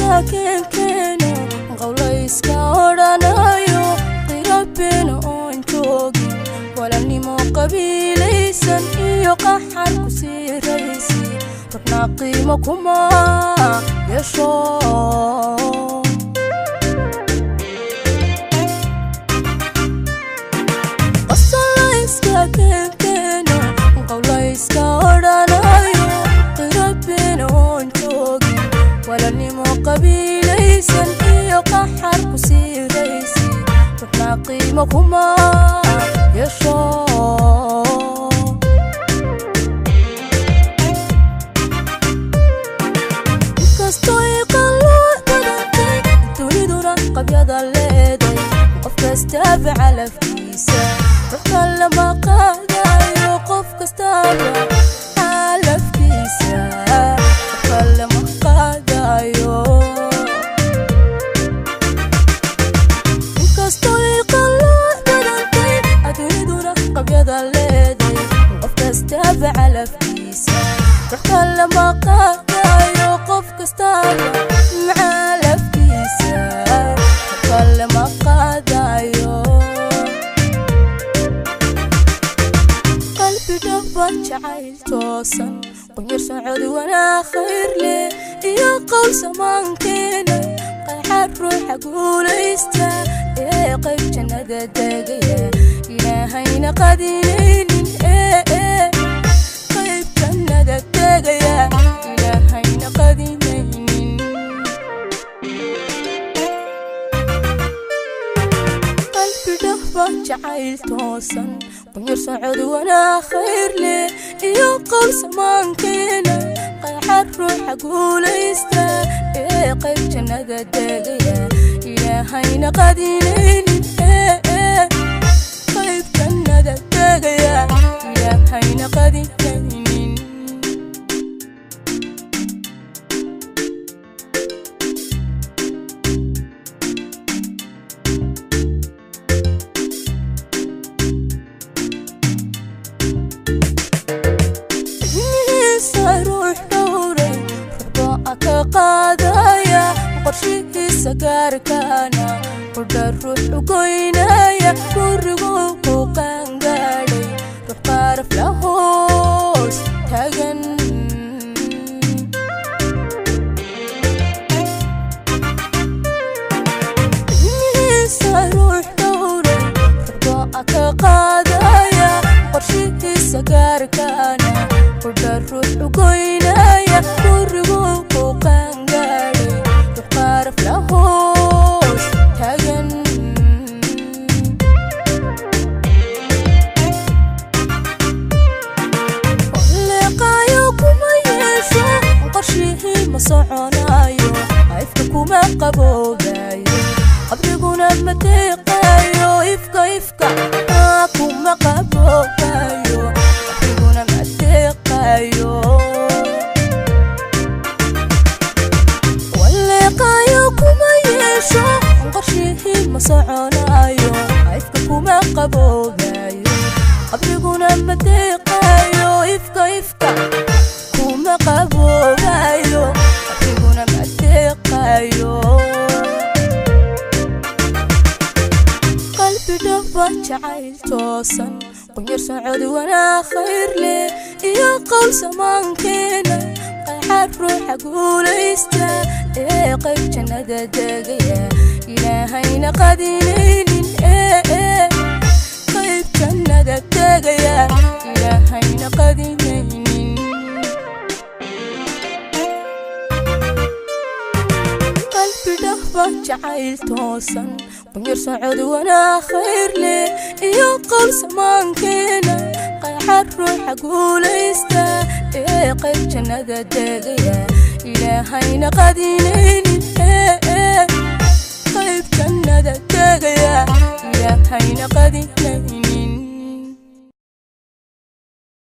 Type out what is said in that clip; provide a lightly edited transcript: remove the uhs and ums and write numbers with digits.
Qosollayska keenkeeno, qowlayska odhanayo, qirabeena oon joogin, walaalnimo qabiilaysan iyo qaxar ku siiraysi, rubna qiimo kuma yeesho. Qosollayska keenkeeno, qowlayska odhanayo, qirabeena oon joogin, walaalnimo qabiilaysan iyo qaxar ku siiraysi, rubna qiimo kuma yeesho. Inkastoo ay qalooc badantay duniduna qabyada leeday, qof kastaba calafkiisa, ruux kale ma qaadayo. Qof kastaba calafkiisa, ruux kale ma qaadayo. Inkastoo ay qalooc badantay adduunyaduna qabyada leeday, qof kastaba calafkiisa, ruux kale ma qaadayo. Qof kastaba calafkiisa, ruux kale ma qaadayo. Qalbi dhaba jacayl toosan, qunyar socod wanaag khayr leh iyo qowl samaankeena, qayxad ruuxa guulaysta ee qayb jannada degaya, Ilaahayna qadinaynin. Ee qayb jannada degaya, Ilaahayna qadinaynin. Qalbi dhaba jacayl toosan, qunyar socod wanaag khayr leh iyo qowl samaankeena, qayxad ruuxa guulaysta ee qayb jannada degaya, Ilaahayna qadinaynin. Ee qayb jannada degaya, Ilaahayna qadinaynin. Ilmihiisa ruux dhowray, ruux go'a ka qaadaya, qorshihiisa gaarkaana qudha ruux u goynaya, guriguu ku qaangaadhay, ruux qaaraf la hoos taagan. Ilmihiisa ruux dhowray, ruux go'a ka qaadaya, qorshihiisa gaarkaana qudha ruux u goynaya, guriguu ku qaangaadhay, ruux qaaraf la hoos taagan. Leeqaayo kuma yeesho, qorshihii ma soconayo, ifka kuma qaboobayo, qabriguna ma deeqayo. Ifka ifka kuma qaboobayo, qabriguna ma deeqayo. Waleeqaayo kuma yeesho, qorshihii ma soconayo, ifka kuma qaboobayo, qabriguna ma deeqayo. Ifka ifka kuma qaboobayo, qabriguna ma deeqayo. Qalbi dhaba jacayl toosan, qunyar socod wanaag khayr leh iyo qowl samaankeena, qayxad ruuxa guulaysta ee qayb jannada degaya, Ilaahayna qadinaynin. Ee qayb jannada degaya, Ilaahayna qadinaynin. Qalbi dhaba jacayl toosan, qunyar socod wanaag khayr leh iyo qowl samaankeena, qayxad ruuxa guulaysta ee qayb jannada degaya, Ilaahayna qadinaynin. Ee qayb jannada degaya, Ilaahayna qadinaynin.